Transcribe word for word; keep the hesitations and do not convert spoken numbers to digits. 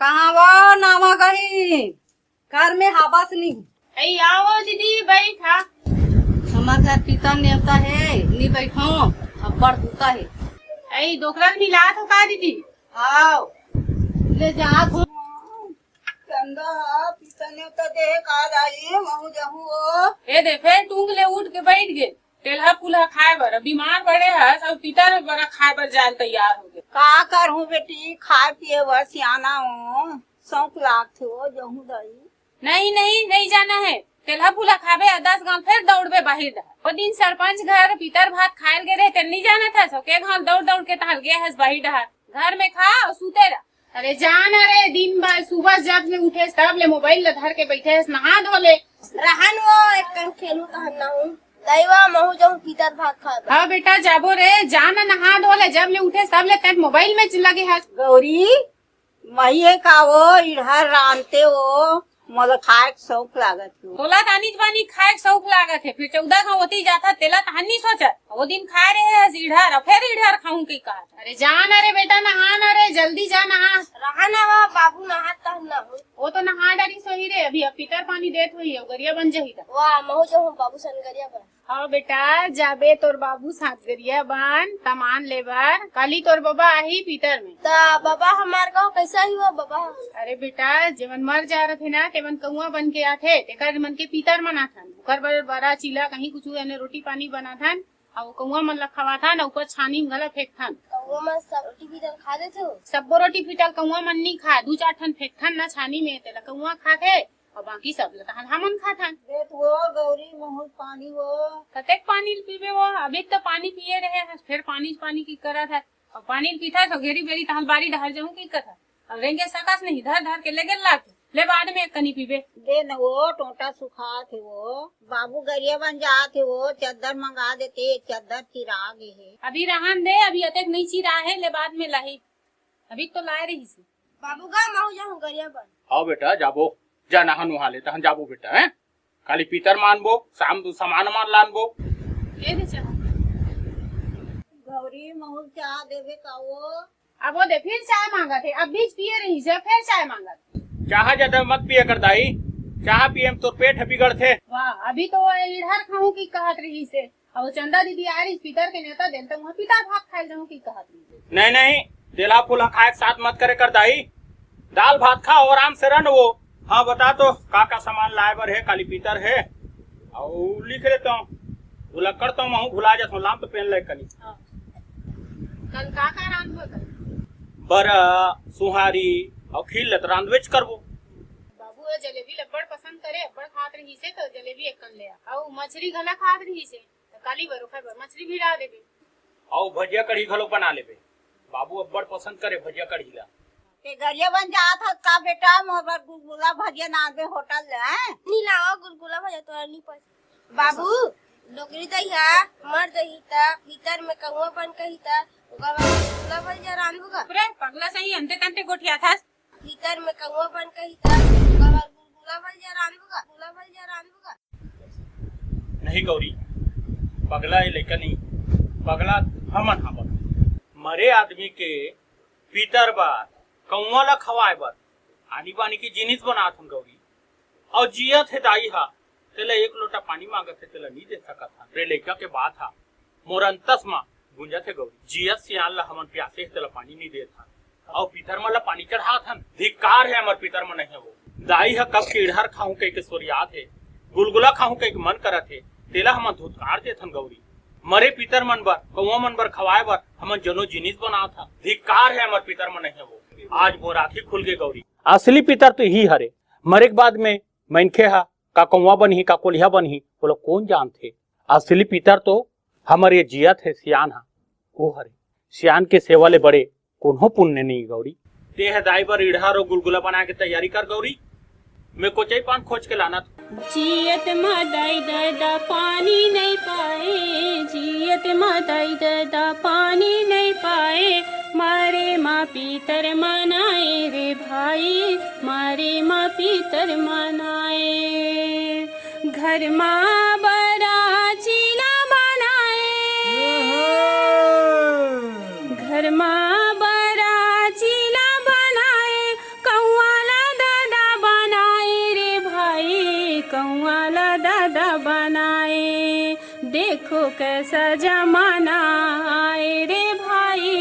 कहाँ वो नावा गही? घर में हवस नहीं। अई आओ दीदी, बैठा। हमर घर पितर नेवता हे, नी बैठो, अब्बड़ बूता हे। अई डोकरा ल मिलात हो का दीदी? आओ, ले जात हो। चंदा, पितर नेवता दे का दाई, महू जहूँ ओ। ए दे, फेर टूंग ले उठ के बैठ गे। तेलहा पुलहा खाए बर, बीमार पड़े हस, अउ पितर बर खाए बर जाए ल तैयार हो गे। का करहूँ बेटी, खाए पिए बर सियाना हो, शौक लागथे ओ, जहूँ दाई। नहीं, नहीं, नहीं जाना है। तेलहा पुलहा खाबे, अउ दस गांव फेर दौड़बे बाहिर डहर। ओ दिन सरपंच घर पितर भात खाए ल गे रहे, तेल नहीं जाना था, सो के गांव दौड़ दौड़ के तहल गे हस बाहिर डहर। घर में खा अउ सूते रह। अरे जा न रे, दिन भर सुबह जब ले उठे तब ले मोबाइल ल धर के बैठे हस, नहा धो ले। रहन वो, एक कन खेलू तहन नहाहूँ। दाई वा, महू जहूँ पितर भात खाए बर। हाँ बेटा, जाबो रे, जा न नहा धो ले, जब ले उठे तब ले तें मोबाइल में लगे हस। गौरी, मही हे का वो, इड़हर रांधते वो, मोला खाए के शौक लागत हे। तोला त आनिज बानी खाए के शौक लागत हे, फिर चौदह गांव ओती जाथा, तेला तहन नी सोचत। वो दिन खाए रहे हस इड़हर, अउ फेर इड़हर खाहूं कही कहत। अरे जा न रे बेटा, नहा न रे, जल्दी जा नहा। रहा न वा, बाबू नहात तहन नहाहूं। वो तो नहा डरिस होही रे, अभी अब पितर पानी देत होही, अउ गरिया बन जही त। वाह, महू जहूँ बाबू सन गरिया बन। हाँ बेटा, जाबे तोर बाबू साथ गरिया बन, सामान ले बर। काली तोर बबा आही पितर में। त बबा हमार कहो, कैसा ही वो बबा? अरे बेटा, जेमन मर जा रथे ना, तेमन कौआ बन के आथे, तेकर मन के पितर मनाथन। ओकर बर बरा चीला कहीं कुछ एने रोटी पानी बनाथन, अउ कौआ मन ल खवाथन, अउ ऊपर छानी में घला फेंकथन। कौआ मन सब रोटी पितर खा देथे हो? सब्बो रोटी पितर कौआ मन नी खाए, दू चार ठन फेंकथन ना छानी में, तेला कौआ खाथे। अउ बाकी सब ल तहन हमन खाथन। देत वो गौरी, महू पानी वो। कतेक पानी ल पीबे वो? अभी त पानी पिए रहे हस, फेर पानी, पानी की करत हस। अउ पानी ल पीथस, अउ घेरी बेरी तहन बारी डहर जाहूं की करत हस। अउ रेंगे सकस नहीं, धर धर के लेगे लाके। ले बाद में एक कनी पीबे। दे न वो, टोंटा सुखात हे वो। बाबू गरिया बन जात हे वो, चद्दर मंगा देते, चद्दर चिरा गे हे। अभी रहन दे, अभी अतेक नहीं चिरा हे, ले बाद में लाही। अभी तो लाए रहिस हे। बाबू गा, महू जाहूं गरिया बन। हाँ बेटा, जाबो। जा नहा नुहा ले, तहन जाबो बेटा, हैं? काली पितर मानबो, शाम दू सामान मान लानबो। ले दे चाह। गौरी, महू चाह देबे का वो? अब वो दे, फिर चाय मांगत हे। अभी पिए रहिस हे, फिर चाय मांगत। चाह ज्यादा मत पिए कर दाई, चाह पिए में तोर पेट ह बिगड़थे। वाह, अभी तो वो इड़हर खाहूं की कहत रहिस हे। अउ चंदा दीदी आ रहिस, पितर के नेवता देन, त उहाँ पितर भात खाए ल जाहूं की कहत रहिस। नहीं, नहीं, तेलहा पुलहा खाए के साथ मत करे कर दाई। दाल भात खा अउ आराम से रह न वो। हाँ, बता तो, का का सामान लाए बर हे? काली पितर हे, अउ लिख लेता हूँ, भुलक्कड़ तो महूँ भुला जात हूँ, लाम तो पेन ले कनी। हाँ। कल का का रांधबो त? बरा, सुहारी अउ खीर ल त रांधबेच करबो। बाबू ह जलेबी ल अब्बड़ पसंद करे, अब्बड़ खात रहिस हे, त जलेबी एक कन ले आ। अउ मछरी घला खात रहिस हे। त काली बर ओखर बर मछली भी ला देबे। अउ भजिया कढ़ी घलो बना लेबे। बाबू अब्बड़ पसंद करे भजिया कढ़ी ला। ते गरिया बन जात हस का बेटा, मोर बर गुलगुला भजिया नानबे होटल ले, हैं? नी लावा गुलगुला भजिया, तोरा नी पसंद। बाबू, डोकरी दई हा मर जही त, भीतर में कौआ बन कही त, ओकर बाद गुलगुला भजिया रांधबो का? रे, पगला सही, अंते तंते गोठियाथस। भीतर में कौआ बन कही त, ओकर बाद गुलगुला भजिया रांधबो का? गुलगुला भजिया रांधबो का? नहीं गौरी, पगला ए लइका नहीं, पगला हमन हवन। मरे आदमी के पितर बर, कौआ ला खवाए बर, आनी बानी के जिनिस बनात हन गौरी। अउ जियत हे दाई हा, तेला एक लोटा पानी मांगत हे, तेला नी दे सकत हन। रे लइका के बात हा, मोर अंतस मा गुंजत हे गौरी। जियत सियान ला हमन प्यासे हे, तेला पानी नी देत हन। अउ पितर मन ला पानी चढ़ात हन। धिक्कार हे हमर पितर मन, नहीं हे वो। दाई ह कब के इड़हर खाहूं कहिके सोरियात हे, गुलगुला खाहूं कहिके मन करत हे, तेला हमन धुतकार देथन गौरी। मरे पितर मन बर, कौआ मन बर खवाए बर हमन जनो जिनिस बनात हन। धिक्कार हे हमर पितर मन, नहीं हे वो। आज मोर आँखी खुल गे गौरी। असली पितर तो इही हरे, मरे के बाद में मनखे ह का कौआ बनही, का कोलिहा बनही, ओला कोन जानथे? असली पितर तो हमर ये जियत हे सियान ह, ओ हरे। सियान के सेवा ले बड़े कोनो पुण्य नहीं गौरी। ते ह दाई बर इड़हर अउ गुलगुला बनाए के तैयारी कर गौरी, मैं कोचई पान खोज के लानत। जियत मा दाई ददा पानी नहीं पाए, जियत मा दाई ददा पानी नहीं पाए, मारे मा पीतर मनाए रे भाई, मारे मा पीतर मनाए। घर मा बरा चीला बनाए, घर मा बरा चीला बनाए, कहूँ गौवा ला दादा बनाए। देखो कैसा जमाना आए रे भाई,